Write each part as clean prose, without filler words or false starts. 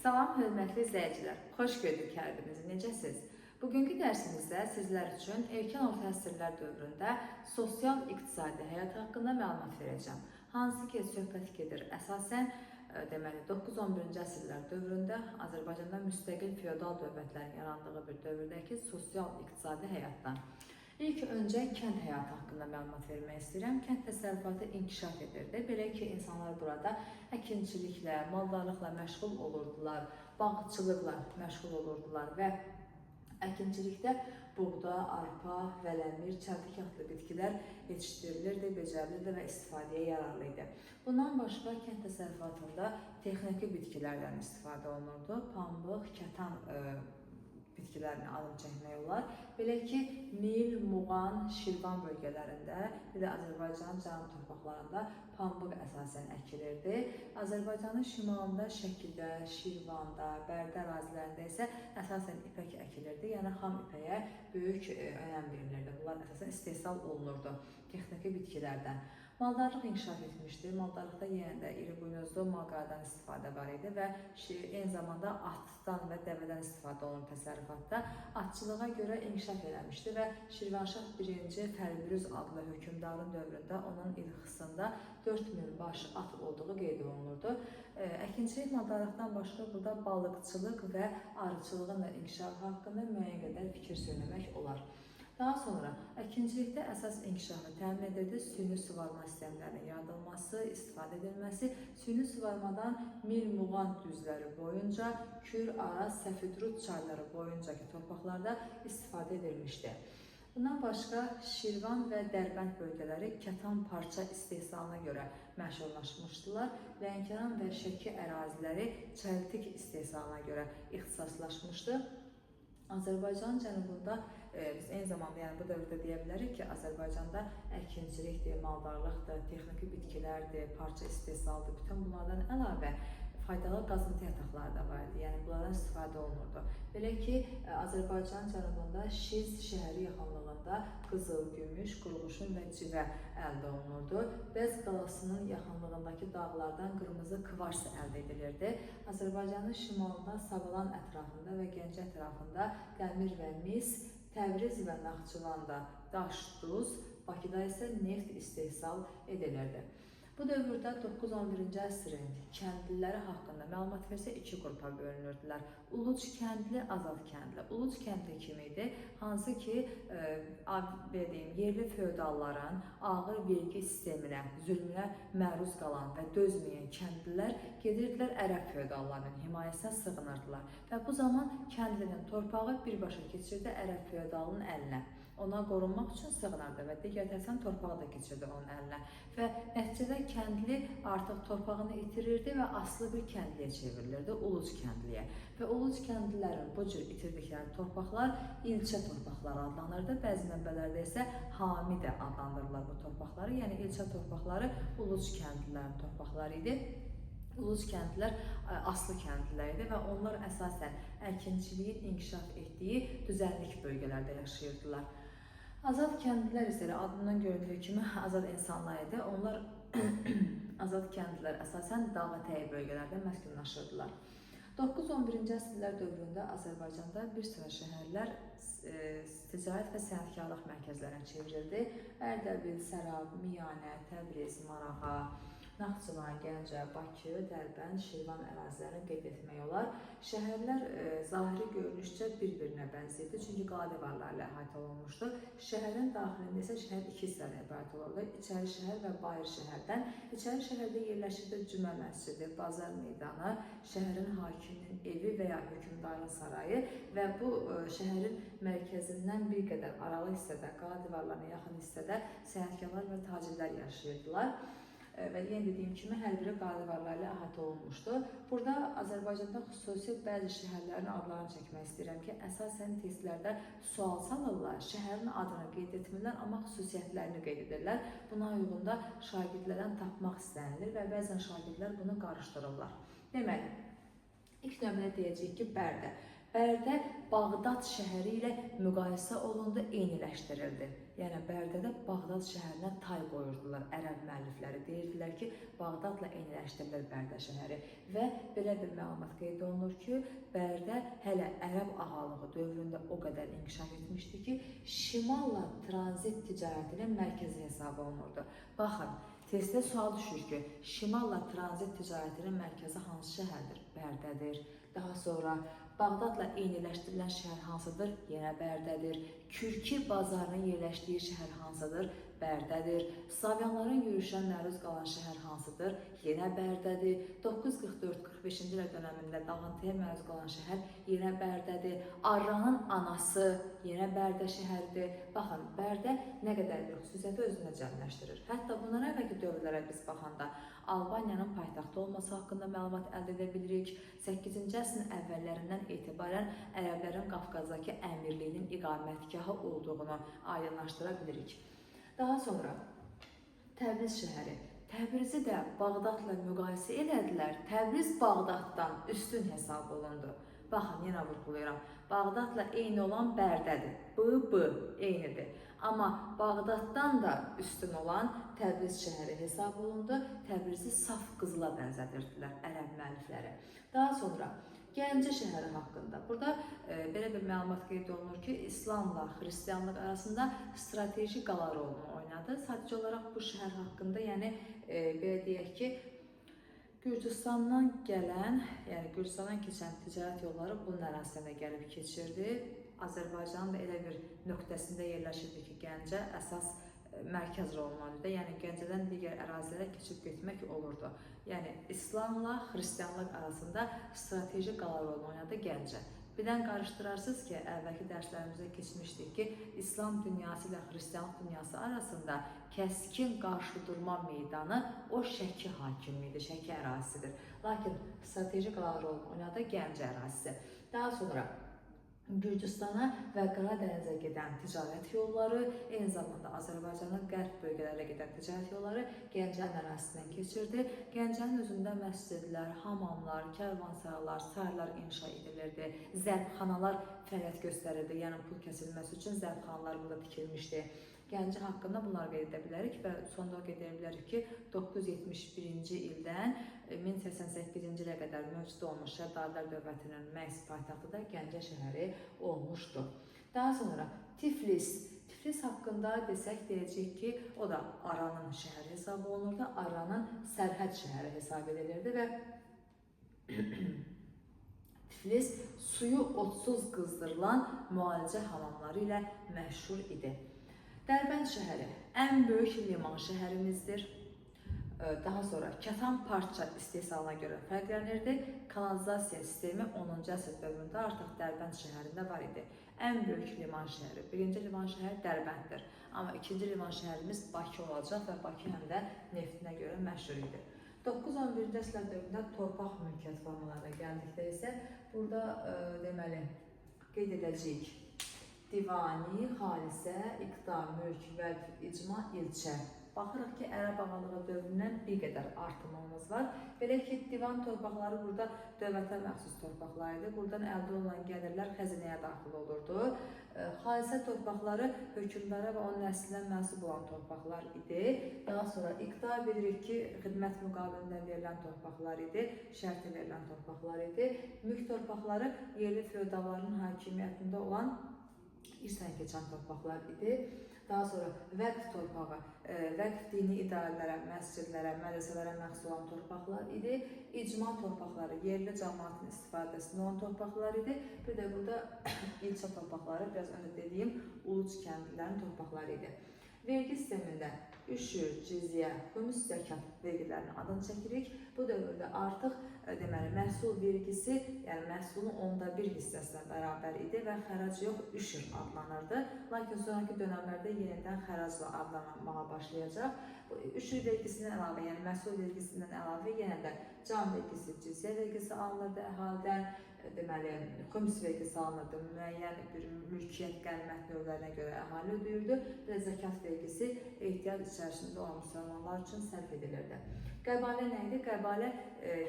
Salam hörmətli izləyicilər. Xoş gördük hər birinizi. Necəsiz? Bugünkü dərsimizdə sizlər üçün erkən orta əsrlər dövründə sosial-iqtisadi həyat haqqında məlumat verəcəm. Hansı ki, söhbət gedir əsasən deməli 9-11-ci əsrlər dövründə Azərbaycanda müstəqil feodal dövlətlərin yarandığı bir dövrdəki sosial-iqtisadi həyatdan. İlk öncə kənd həyatı haqqında məlumat vermək istəyirəm. Kənd təsərrüfatı inkişaf edirdi. Belə ki, insanlar burada əkinçiliklə, maldarlıqla məşğul olurdular, bağçılıqla məşğul olurdular və əkinçilikdə buğda, arpa, vələmir, çəltik adlı bitkilər yetişdirilirdi, becərilirdi və istifadəyə yararlı idi. Bundan başqa kənd təsərrüfatında texniki bitkilərdən istifadə olunurdu. Pambıq, kətan bitkilərinin adını çəkmək olar. Belə ki, Mil, Muğan, Şirvan bölgələrində, bir də Azərbaycanın cənub torpaqlarında pambıq əsasən əkilirdi. Azərbaycanın şimalında Şəkidə, Şirvanda, Bərdə ərazilərində isə əsasən ipək əkilirdi. Yəni xam ipəyə böyük önəm verilirdi. Bunlar əsasən istehsal olunurdu texniki bitkilərdən. Maldarlıq inkişaf etmişdi. Maldarlıqda yenə də iri buynuzlu malqaradan istifadə var idi və eyni zamanda atdan və dəvədən istifadə olunur təsərrüfatda. Atçılığa görə inkişaf eləmişdi və Şirvanşah I Fərbürüz adlı hökmdarın dövründə onun ilxısında 4000 baş at olduğu qeyd olunurdu. Əkinçilik, maldarlıqdan başqa burada balıqçılıq və arıçılığın da inkişafı haqqında müəyyən qədər fikir söyləmək olar. Daha sonra əkinçilikdə əsas inkişafı təmin edirdi süni suvarma sistemlərinin yaradılması, istifadə edilməsi. Süni suvarmadan Mil Muğan düzləri boyunca, Kür, Araz, Səfidrud çayları boyuncakı torpaqlarda istifadə edilmişdi. Bundan başqa Şirvan və Dərbənd bölgələri kətan parça istehsalına görə məşhurlaşmışdılar. Lənkəran və Şəki əraziləri çəltik istehsalına görə ixtisaslaşmışdı. Azərbaycanın cənubunda biz eyni zamanda, yəni bu dövrdə deyə bilərik ki, Azərbaycanda əkinçilikdir, maldarlıqdır, texniki bitkilərdir, parça istehsalıdır. Bütün bunlardan əlavə faydalı qazıntı yataqları da var idi. Yəni bunlardan istifadə olunurdu. Belə ki, Azərbaycanın cənubunda Şiz şəhəri yaxınlığında qızıl, gümüş, qurğuşun və civə əldə olunurdu. Bəz qalasının yaxınlığındakı dağlardan qırmızı kvars əldə edilirdi. Azərbaycanın şimalında Savalan ətrafında və Gəncə ətrafında dəmir və mis, Təbriz və Naxçıvanda daş, duz, Bakıda isə neft istehsal edilirdi. Bu dövrdə 9-11-ci əsrin kəndliləri haqqında məlumat versək iki qrupa bölünürdülər. Uluc kəndli, azad kəndli. Uluc kəndli kim idi? Hansı ki, belə deyim, yerli feodalların ağır vergi sisteminə, zülmünə məruz qalan və dözməyən kəndlilər gedirdilər ərəb feodallarının himayəsinə sığınırdılar. Və bu zaman kəndlinin torpağı birbaşa keçirdi ərəb feodalının əlinə. Ona qorunmaq üçün sığınırdı və digər tərəfdən torpağı da keçirdi onun əlinə. Və nəticədə kəndli artıq torpağını itirirdi və asılı bir kəndliyə çevrilirdi, uluc kəndliyə. Və uluc kəndlilərin bu cür itirdikləri torpaqlar ilçə torpaqları adlanırdı. Bəzi mənbələrdə isə hami də adlandırırlar bu torpaqları. Yəni ilçə torpaqları uluc kəndlilərin torpaqları idi. Uluc kəndlilər asılı kəndlilər idi və onlar əsasən əkinçiliyin inkişaf etdiyi düzənlik bölgələrdə yaşayırdılar. Azad kəndlilər isə elə adından göründüyü kimi azad insanlar idi. Onlar azad kəndlilər əsasən dağətəyi bölgələrdə məskunlaşırdılar. 9-11-ci əsrlər dövründə Azərbaycanda bir sıra şəhərlər ticarət və sənətkarlıq mərkəzlərinə çevrildi. Ərdəbil, Sərab, Miyanə, Təbriz, Marağa, Naxçıvan, Gəncə, Bakı, Dərbənd, Şirvan ərazilərini qeyd etmək olar. Şəhərlər zahiri görünüşcə bir-birinə bənzəyirdi, çünki qala divarları ilə əhatə olunmuşdu. Şəhərin daxilində isə şəhər iki hissədən ibarət olurdu. İçəri şəhər və bayır şəhərdən. İçəri şəhərdə yerləşirdi Cümə məscidi, bazar meydanı, şəhərin hakiminin evi və ya hökmdarın sarayı və bu şəhərin mərkəzindən bir qədər aralı hissədə, qala divarlarına yaxın hissədə sənətkarlar və tacirlər yaşayırdılar. Və yenə dediyim kimi hər biri qala divarları ilə əhatə olunmuşdu. Burada Azərbaycanda xüsusi bəzi şəhərlərin adlarını çəkmək istəyirəm ki, əsasən testlərdə sual salırlar, şəhərin adını qeyd etmirlər, amma xüsusiyyətlərini qeyd edirlər. Buna uyğun da şagirdlərdən tapmaq istənilir və bəzən şagirdlər bunu qarışdırırlar. Deməli, ilk növbədə deyəcəyik ki, Bərdə. Bərdə Bağdad şəhəri ilə müqayisə olundu, eyniləşdirildi. Yəni Bərdədə Bağdad şəhərinə tay qoyurdular ərəb müəllifləri. Deyirdilər ki, Bağdadla eyniləşdirilir Bərdə şəhəri və belə bir məlumat qeyd olunur ki, Bərdə hələ ərəb ağalığı dövründə o qədər inkişaf etmişdi ki, şimalla tranzit ticarətinin mərkəzi hesab olunurdu. Baxın, testdə sual düşür ki, şimalla tranzit ticarətinin mərkəzi hansı şəhərdir? Bərdədir. Daha sonra Bağdadla eyniləşdirilən şəhər hansıdır? Yenə Bərdədir. Kürki bazarının yerləşdiyi şəhər hansıdır? Bərdədir. Slavyanların yürüşünə məruz qalan şəhər hansıdır? Yenə Bərdədir. 944-45-ci illər dönəmində dağıntıya məruz qalan şəhər yenə Bərdədir. Arranın anası yenə Bərdə şəhəridir. Baxın, Bərdə nə qədər bir xüsusiyyəti özünə cəmləşdirir. Hətta bundan əvvəlki dövrlərə biz baxanda Albaniyanın paytaxtı olması haqqında məlumat əldə edə bilirik. 8-ci əsrin əvvəllərindən etibarən ərəblərin Qafqazdakı əmirliyinin iqamətgahı olduğunu aydınlaşdıra bilirik. Daha sonra Təbriz şəhəri. Təbrizi də Bağdadla müqayisə elədilər. Təbriz Bağdaddan üstün hesab olundu. Baxın, yenə vurğulayıram. Bağdadla eyni olan Bərdədir. B, eynidir. Amma Bağdaddan da üstün olan Təbriz şəhəri hesab olundu. Təbrizi saf qızıla bənzədirdilər ərəb müəllifləri. Daha sonra Gəncə şəhəri haqqında. Burada belə bir məlumat qeyd olunur ki, İslamla xristianlıq arasında strateji qala rolunu oynadı. Sadəcə olaraq bu şəhər haqqında, yəni belə deyək ki, Gürcüstandan gələn, yəni Gürcüstandan keçən ticarət yolları bunun ərazisindən gəlib keçirdi. Azərbaycanın da elə bir nöqtəsində yerləşirdi ki, Gəncə əsas mərkəz rolunu oynayırdı. Yəni Gəncədən digər ərazilərə keçib getmək olurdu. Yəni İslamla xristianlıq arasında strateji qala rolunu oynadı Gəncə. Birdən qarışdırarsınız ki, əvvəlki dərslərimizdə keçmişdik ki, İslam dünyası ilə xristianlıq dünyası arasında kəskin qarşıdurma meydanı o Şəki hakimliyidir, Şəki ərazisidir. Lakin strateji qala rolunu oynadı Gəncə ərazisi. Daha sonra Gürcüstana və Qara Dənizə gedən ticarət yolları, eyni zamanda Azərbaycanın qərb bölgələrə gedən ticarət yolları Gəncənin ərazisindən keçirdi. Gəncənin özündə məscidlər, hamamlar, karvansaralar, saraylar inşa edilirdi. Zərbxanalar fəaliyyət göstərirdi. Yəni pul kəsilməsi üçün zərbxanalar burada tikilmişdi. Gəncə haqqında bunları qeyd edə bilərik və sonda qeyd edə bilərik ki, 971-ci ildən 1088-ci ilə qədər mövcud olmuş Şəddadilər dövlətinin məhz paytaxtı da Gəncə şəhəri olmuşdu. Daha sonra Tiflis. Tiflis haqqında desək, deyəcəyik ki, o da Aranın şəhəri hesab olunurdu. Aranın sərhəd şəhəri hesab edilirdi və Tiflis suyu odsuz qızdırılan müalicə hamamları ilə məşhur idi. Dərbənd şəhəri ən böyük liman şəhərimizdir. Daha sonra kətan parça istehsalına görə fərqlənirdi. Kanalizasiya sistemi 10-cu əsr dövründə artıq Dərbənd şəhərində var idi. Ən böyük liman şəhəri, birinci liman şəhəri Dərbənddir. Amma ikinci liman şəhərimiz Bakı olacaq və Bakı həm də neftinə görə məşhur idi. 9-11-ci əsrlər dövründə torpaq mülkiyyət formalarına gəldikdə isə burada deməli qeyd edəcəyik. Divani, xalisə, iqta, mülk, vəqf, icma, ilçə. Baxırıq ki, ərəb ağalığı dövründən bir qədər artımımız var. Belə ki, divan torpaqları burada dövlətə məxsus torpaqlar idi. Buradan əldə olunan gəlirlər xəzinəyə daxil olurdu. Xalisə torpaqları hökmdara və onun nəslinə mənsub olan torpaqlar idi. Daha sonra iqta bilirik ki, xidmət müqabilində verilən torpaqlar idi, şərti verilən torpaqlar idi. Mülk torpaqları yerli feodalların hakimiyyətində olan irsən keçən torpaqlar idi. Daha sonra vəqf torpağı, vəqf dini idarələrə, məscidlərə, mədrəsələrə məxsus olan torpaqlar idi. İcma torpaqları, yerli cəmaatın istifadəsində olan torpaqlar idi. Bir də burada ilçə torpaqları, biraz öncə dediyim uluc kəndlilərin torpaqları idi. Vergi sistemində üşür, cizyə, xümus, zəkat vergilərinin adını çəkirik. Bu dövrdə artıq deməli məhsul vergisi, yəni məhsulun 1/10 hissəsinə bərabər idi və xərac yox, üşür adlanırdı. Lakin sonraki dönəmlərdə yenidən xəracla adlanmağa başlayacaq. Bu üşür vergisindən əlavə, yəni məhsul vergisindən əlavə yenə də can vergisi, cizyə vergisi alınırdı əhalidən, deməli, xüms vergisi alınırdı, müəyyən bir mülkiyyət, qənimət növlərinə görə əhali ödəyirdi və zəkat vergisi ehtiyac içərisində olan müsəlmanlar üçün sərf edilirdi. Qəbalə nə idi? Qəbalə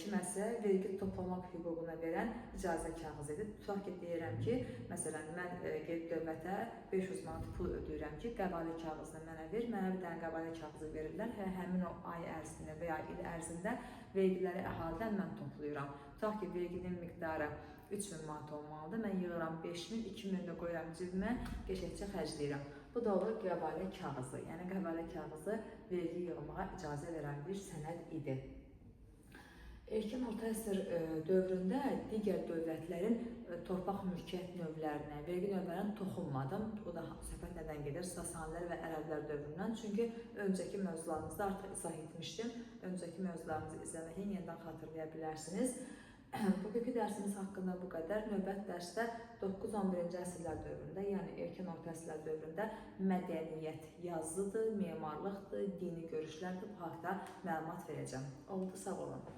kiməsə vergi toplamaq hüququna verən icazə kağızı idi. Tutaq ki, deyirəm ki, məsələn, mən gedib dövlətə 500 manat pul ödəyirəm ki, qəbalə kağızını mənə ver, mənə bir dənə qəbalə kağızı verirlər və həmin o ay ərzində və ya il ərzində vergiləri əhalidən mən toplayıram. Tutaq ki, verginin miqdarı 3000 manat olmalıdır. Mən yığıram 5000, 2000 də qoyuram cibimə, qəşəngcə xərcləyirəm. Bu da olur qəbalə kağızı. Yəni qəbalə kağızı vergi yığmağa icazə verən bir sənəd idi. Erkən orta əsr dövründə digər dövlətlərin torpaq mülkiyyət növlərinə, vergi növlərinə toxunmadım. O da söhbət nədən gedir? Sasanilər və ərəblər dövründən. Çünki öncəki mövzularımızda artıq izah etmişdim. Öncəki mövzularımızı izləməklə yenidən xatırlaya bilərsiniz. Bugünkü dərsimiz haqqında bu qədər. Növbəti dərsdə 9-11-ci əsrlər dövründə, yəni erkən orta əsrlər dövründə mədəniyyət yazıdır, memarlıqdır, dini görüşlərdir. Bu haqda məlumat verəcəm. Oldu, sağ olun.